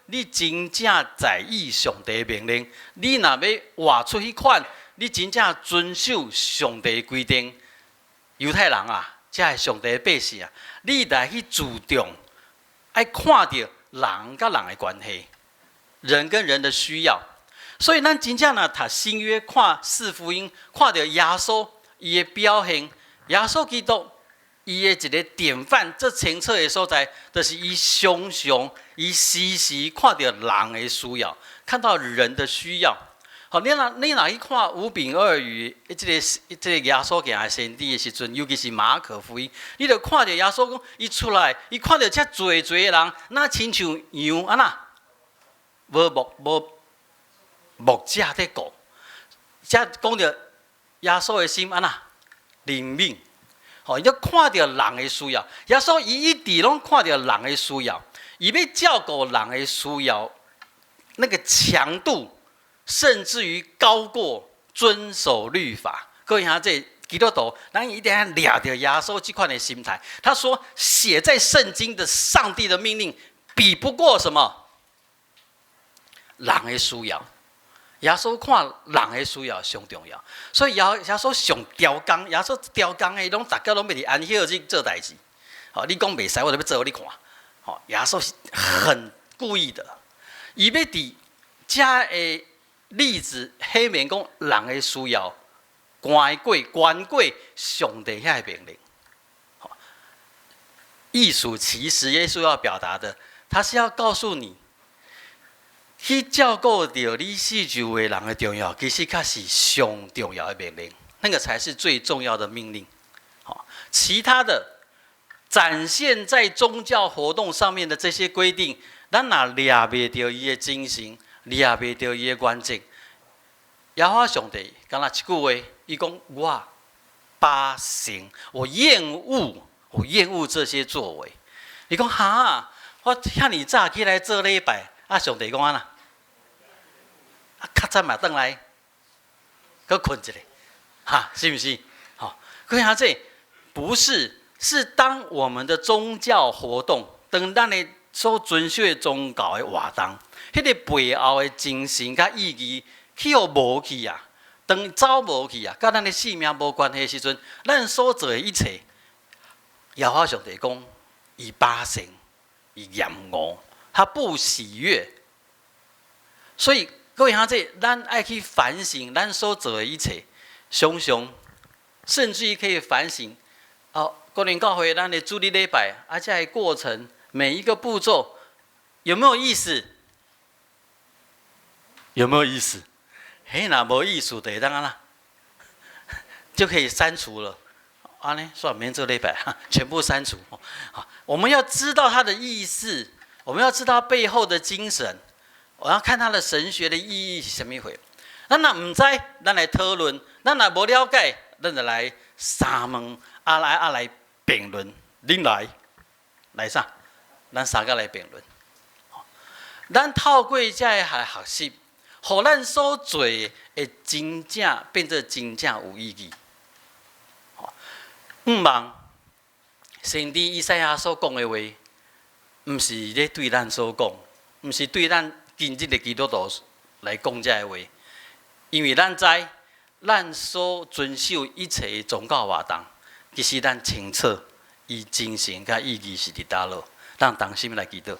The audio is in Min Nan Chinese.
你真正在意上帝的命令，你若欲活出彼款，你真正遵守上帝的规定，猶太人啊，這是上帝的百姓啊，你來去注重，愛看著人佮人的關係，人跟人的需要。所以，咱真正若讀新約，看四福音，看著耶穌伊的表現，耶穌基督伊的一個典範，最清楚的所在，就是伊常常、伊時時看著人的需要，看到人的需要。好，你若去看五餅二魚，這個耶穌行的神蹟的時陣，尤其是馬可福音，你就看著耶穌講，伊出來，伊看著遮濟濟的人，若親像羊按怎，無牧無牧者佇顧，遮講著耶穌的心按怎憐憫，吼，伊就看著人的需要。耶穌伊一直攏看著人的需要，伊欲照顧人的需要，那個強度，甚至於高過遵守律法。各位兄弟，基督徒，咱一定要掠著耶穌這款的心態。他說：寫在聖經的上帝的命令，比不過什麼？人的需要。耶穌看人的需要上重要，所以耶穌上刁工，耶穌刁工的，攏逐工攏欲佇安息日做代誌。吼，你講袂使，我就欲做予你看。吼，耶穌是很故意的，伊欲佇遮的例子顯明講人的需要，懸過懸過上帝遐个命令。意思其實耶穌要表達的，他是要告訴你，去照顧著你四周圍人的重要，其實較是上重要的命令，那個才是最重要的命令。好，其他的展現在宗教活動上面的這些規定，咱若掠袂著伊的精神，掠袂著伊的原則，耶和華上帝敢若一句話，伊講我罷成，我厭惡，我厭惡這些作為。伊講哈，我遐爾早起來做禮拜，啊，上帝講按怎？啊，較早嘛轉來，閣睏一下，哈，是毋是？吼，各位兄弟，不是，是當我們的宗教活動，當咱的所遵守的宗教的活動，彼個背後的精神佮意義去予無去啊，當走無去啊，佮咱的性命無關係的時陣，咱所做的一切，耶和華上帝講，伊罷成，伊厭惡，他不喜悅。所以各位兄弟，咱愛去反省咱所做的一切，常常甚至於可以反省，哦，國聯教會咱的主日禮拜，啊，這個過程每一個步驟有沒有意思？有沒有意思？嘿，若無意思，就會當按怎，就可以刪除了。按呢，算免做禮拜，全部刪除。我們要知道它的意思，我們要知道背後的精神，我要看它的神學的意義是啥物貨。咱若毋知，咱來討論；咱若無了解，咱就來三問，啊來啊來辯論。恁來來啥？咱三個來辯論。咱透過這个來學習，予咱所做的會真正變做真正有意義。毋望先知以賽亞所講的話，毋是咧對咱所講，毋是對咱今日的基督徒來講這个話，因為咱知，咱所遵守一切宗教活動，其實咱清楚，伊精神佮意義是佇佗落，咱同心來祈禱。